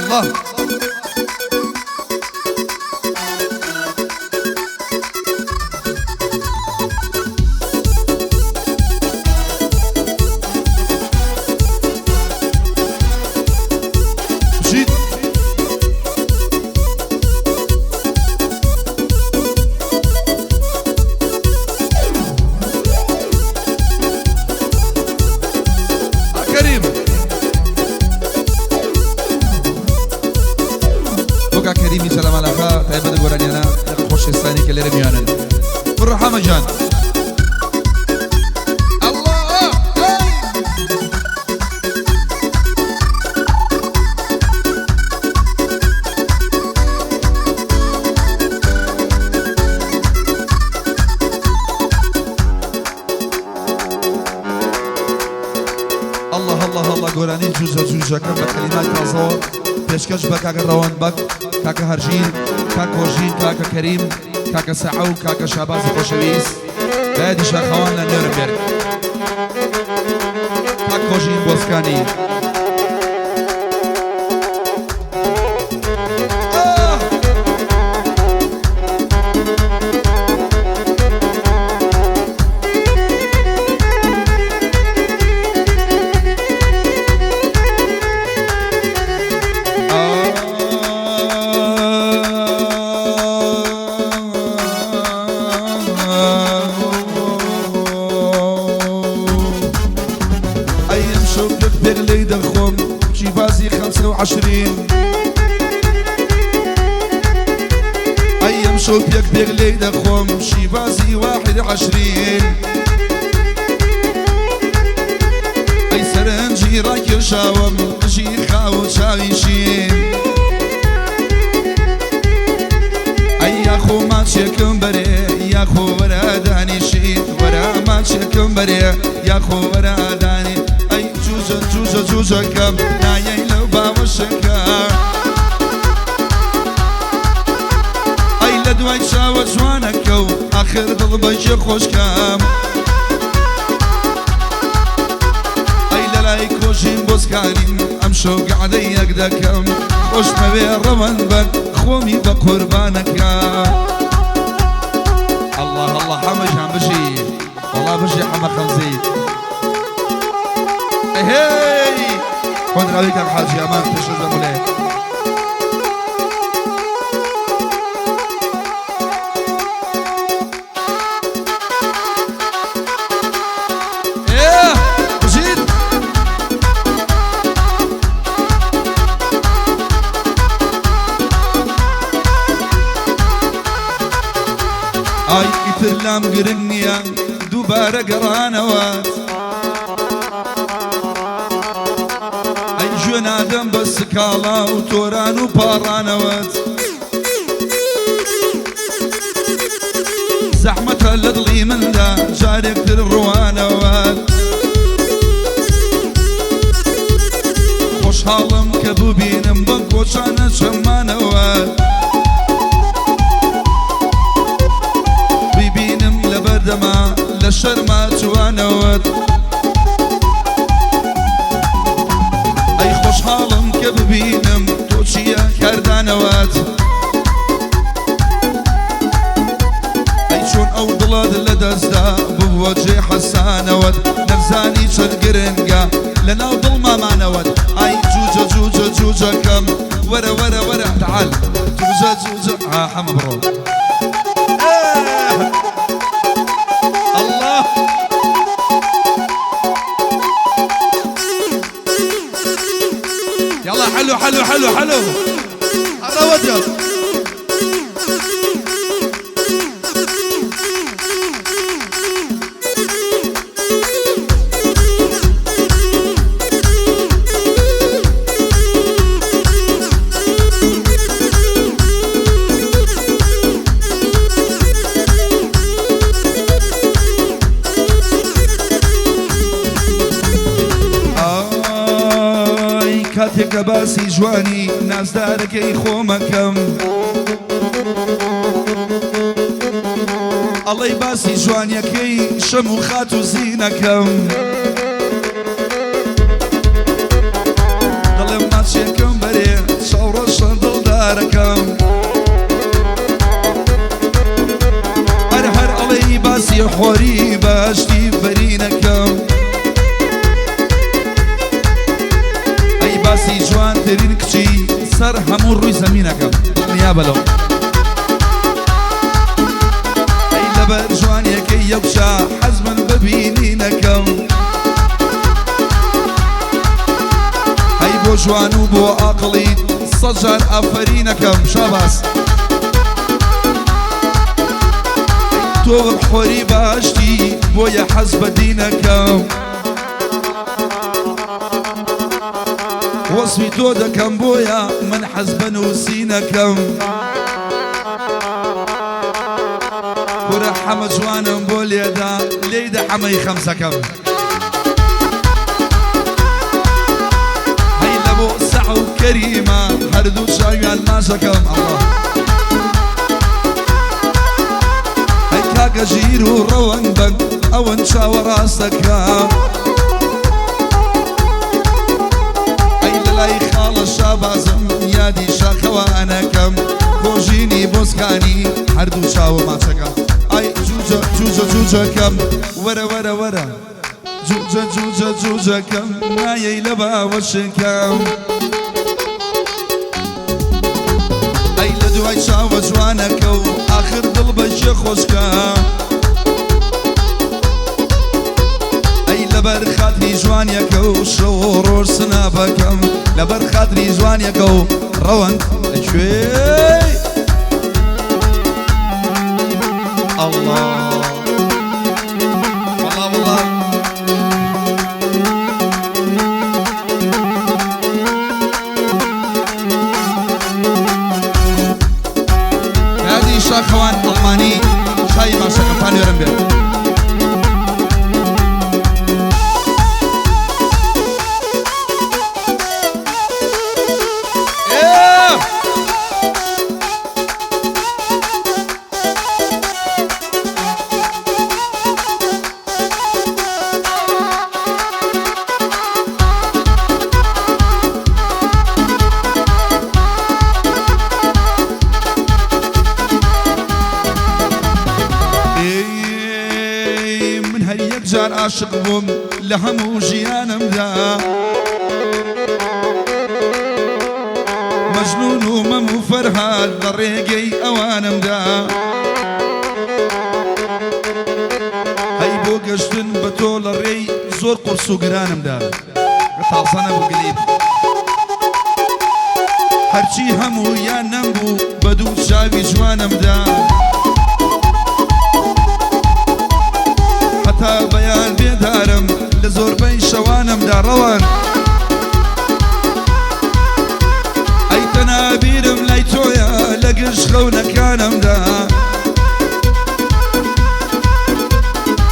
الله. مشيت. كريم بۆ کەریمی سەلامەلاخا تایبەت گۆرانیانە لەگەڵ خۆشەویستانی کە لێرە میوانن. بڕۆ حەمە جان. الله. الله الله الله. گۆرانی جوزە جوزەکەم بە کەلیمات تازەوە پێشکەش بە کاکە ڕەوان بەگ، کاکە هەرژین، کاک کۆژین، کاکە کەریم، کاکە سەعە و کاکە شابازی خۆشەویست بەیادی شاخەوان لە نۆرنبێرگ. کاک کۆژین بۆسکانی. آه! أيام شوفك بغلي دخم شي 25. أيام شوفك بغلي دخم شي بازي 21. أي سرنجي راكي شاوم جي خاو شاويشين. ئەی یاخۆ ماچێکم بەرێ، یاخۆ وەرە دانیشیت، وەرە ماچێکم بەرێ، یاخۆ وەرە دانی. ئەی جوزە جوزە جوزەکەم نایەی لەو باوەشەکە. ئەی لە دوای چاوە جوانەکە و ئاخر دڵ بەجێ خۆشکەم. ئەی لە لای کۆژین بۆسکانیم ئەمشەو گەعدەی یەک دەکەم. خۆشمەوێ ڕەوەند بەر خۆمی بە قوربانەکە. الله الله. حەمە جان بژی، وەڵا بژی حەمە خەمزی. هی خۆنراوی کاک حاجی ئەمان پێشەش بە مولێ. ئێ بژیت. ئای ئیتر لام گرنگ نییە دووبارە گەڕانەوەت. ئەی گوێ نادەم بە سکاڵا و تۆران و پاڕانەوەت. زەحمەتە لە دڵی مندا جارێکتر ڕوانەوەت. خۆشحاڵم کە ببینم بە کۆچانە چەمانەوەت. ببینم لە بەردەما لە شەرما جوانەوەت. ئەی خۆشحاڵم کە ببینم تۆ چییە کاردانەوەت. ئەی چۆن ئەو دڵت لە دەستدا بووە جێ حەسانەوەت. نەمزانی چەند گرنگە لە ناو دڵمامانەوەت. ئای جوجە جوجە جوجەکەم وەرە وەرە وەرە تعال جوجە جوجە. ها حەمە بڕۆ. الله. يلا حلو حلو حلو حلو الروت يلا. ئای کاتێک کە باسی جوانی نازدارەکەی خۆمەکەم، ئەڵەی باسی جوانیەکەی شەم و خات و زینەکەم. دەڵێم ماچێکم بەرێ چاو سەر هەموو ڕووی زەمینەکەم دڵنیابە لەوە. ئەی لەبەر جوانیەکەی یەکجا حەز من ببینینەکەم. ئەی بۆ جوان و بۆ ئاقڵیت سەد جار ئافەرینەکەم شاباس. تۆ وەک حۆری بەهەشتی بۆیە حەز بە دینەکەم. وەسفی تۆ دەکەم بۆیە من حەز بە نووسینەکەم. کورە حەمە جوانم بۆ لێدا لێیدە حەمەی خەمسەکەم. هەی لە بۆ سەع و کەریمە هەردوو چاویان ماچەکەم. ئەڵڵا هەی کاکە ژیر و ڕەوەند بەن ئەوەن چاوە ڕاستەکەم. ئەی لە لای خاڵە شابازم یادی شاخەوانەکەم. کۆژینی بۆسکانی هەردوو چاوە ماچەکەم. ئای جوجە جوجە جوجەکەم وەرە وەرە وەرە جوجە جوجە جوجەکەم نایەی لە باوەشکەم. ئەی لە دوای چاوە جوانەکە و ئاخر دڵ بە کێ خۆشکە. ئەی لەبەر خاتری جوانیەکە و شەو و ڕۆژ سنابەکەم. لەبەر خاتری جوانیەکە و ڕەوەند لەکوێی ئەڵڵا وەڵا وەڵا. یادی شاخەوان ئەڵمانی چای ماشەکەم تا نوێرم بێت. من هەر یەک جار عاشق بووم لە هەموو ژیانمدا. مەجنون و مەم و فەرهاد لە ڕێگەی ئەوانمدا. هەی بۆ گەشتن بە تۆ لە ڕێی زۆر قورس و گرانمدا. تازە نەبوو گلیپ هەرچی هەموو یان نەمبوو بە دوو چاوی جوانمدا. هەتا بەیان بێدارم لە زۆربەی شەوانمدا ڕەوان. ئەی تەنابیرم لای تۆیە لە گشت خەونەکانمدا.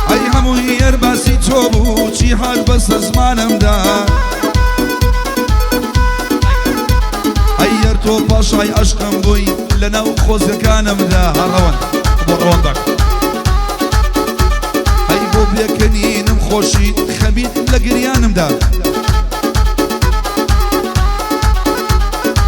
ئەی هەمووی یەر باسی تۆ بوو چی هات بەسە زمانمدا. ئەی یەر تۆ پاشای عەشقم بووی لەناو خۆزگەکانمدا. ڕەوەند بۆ ڕەوەندەک. ئەی بۆ پێکەنینم خۆشیت خەمیت لە گریانمدا.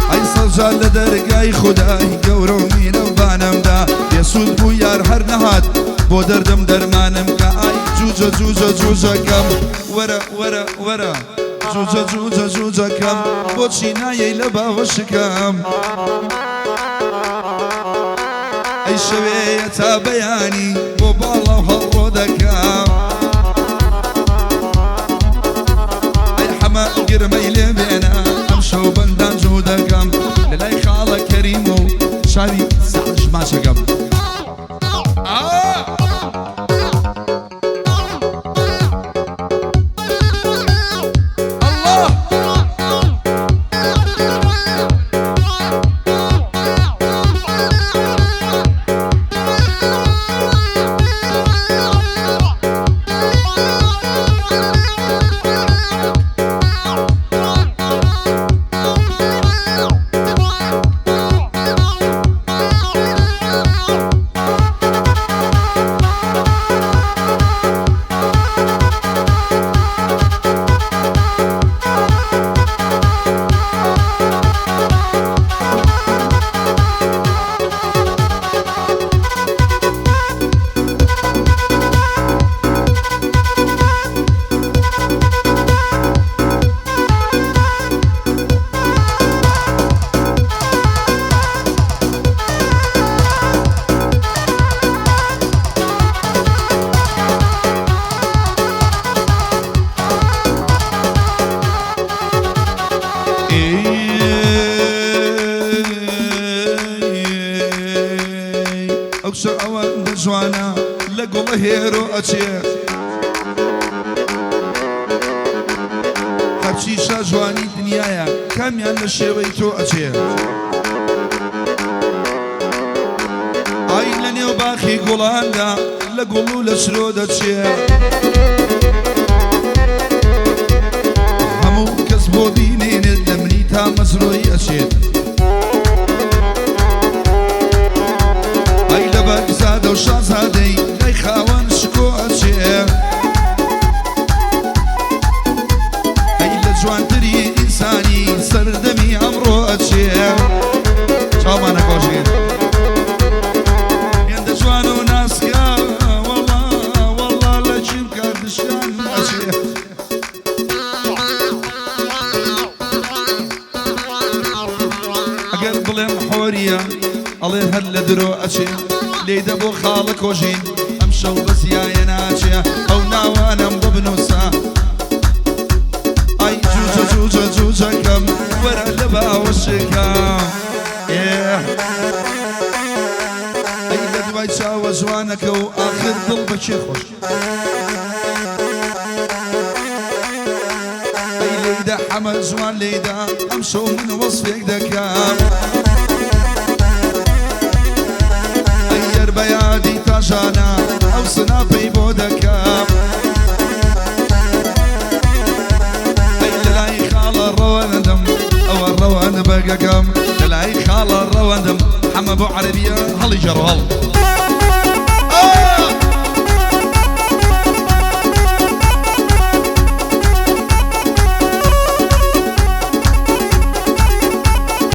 ئەی سەجار لە دەرگای خودای گەورە و میرەبانمدا. بێسوود بوو یار هەر نەهات بۆ دەردم دەرمانم کە. ئای جوجە جوجە جوجەکەم وەرە وەرە وەرە جوجە جوجە جوجەکەم بۆچی نایەی لە باوەشکەم. ئەی شەوێیە تا بەیانی بۆ باڵا و هەڵڕۆ دەکەم. ئەی حەمە گرمەی لێ بێنە ئەم شەو بەندان جوو دەکەم. لە لای خاڵە کەریم و چاوی سەعش ماچەکەم. گوڵە هێرۆ ئەچێ. هەرچی شاژوانی دنیایە کامیان لە شێوەی تۆ ئەچێ. ئای لە نێو باخی گوڵاندا لە گوڵ و لە چرۆ دەچێ. هەموو کەس بۆ بینێنێت لە منی تا مەزرۆی ئەچێت. ئای لە بەگزادە و شازادەی لای خاوەن شکۆ ئەچێ. ئەی لە جوانتری ئینسانی سەردەمی ئەمڕۆ ئەچێ. چاومانە کۆژین هێندە جوان و ناسکە، وەڵا وەڵا لە کیم کاردشیان ئەچێ. ئەگەر بڵێم حۆریە ئەڵێ هەر لە درۆ ئەچێ. لێدە بۆ خاڵە کۆژین ئەم شەو بەزیایە ناچێ. ئەو ناوانم بۆ بنووسە. ئای جوجە جوجە جوجەکەم وەرە لە باوەشەکەم. ئەی لە دوای چاوە جوانەکە و ئاخر دڵ بەکێ خۆش. ئەی لێیدە حەمە جوان لێیدا ئەم شەو من وەصفێک دەکەم. ئەی یەر بە یادی تاژانە ئەو سناپەی بۆ دەکەم. ئەی لە لای خاڵە ڕەوەندم ئەوە ڕەوەند بەگەکەم. لە لای خاڵە ڕەوەندم حەمە بۆ عەرەبیە هەڵی جەڕۆ هەڵ.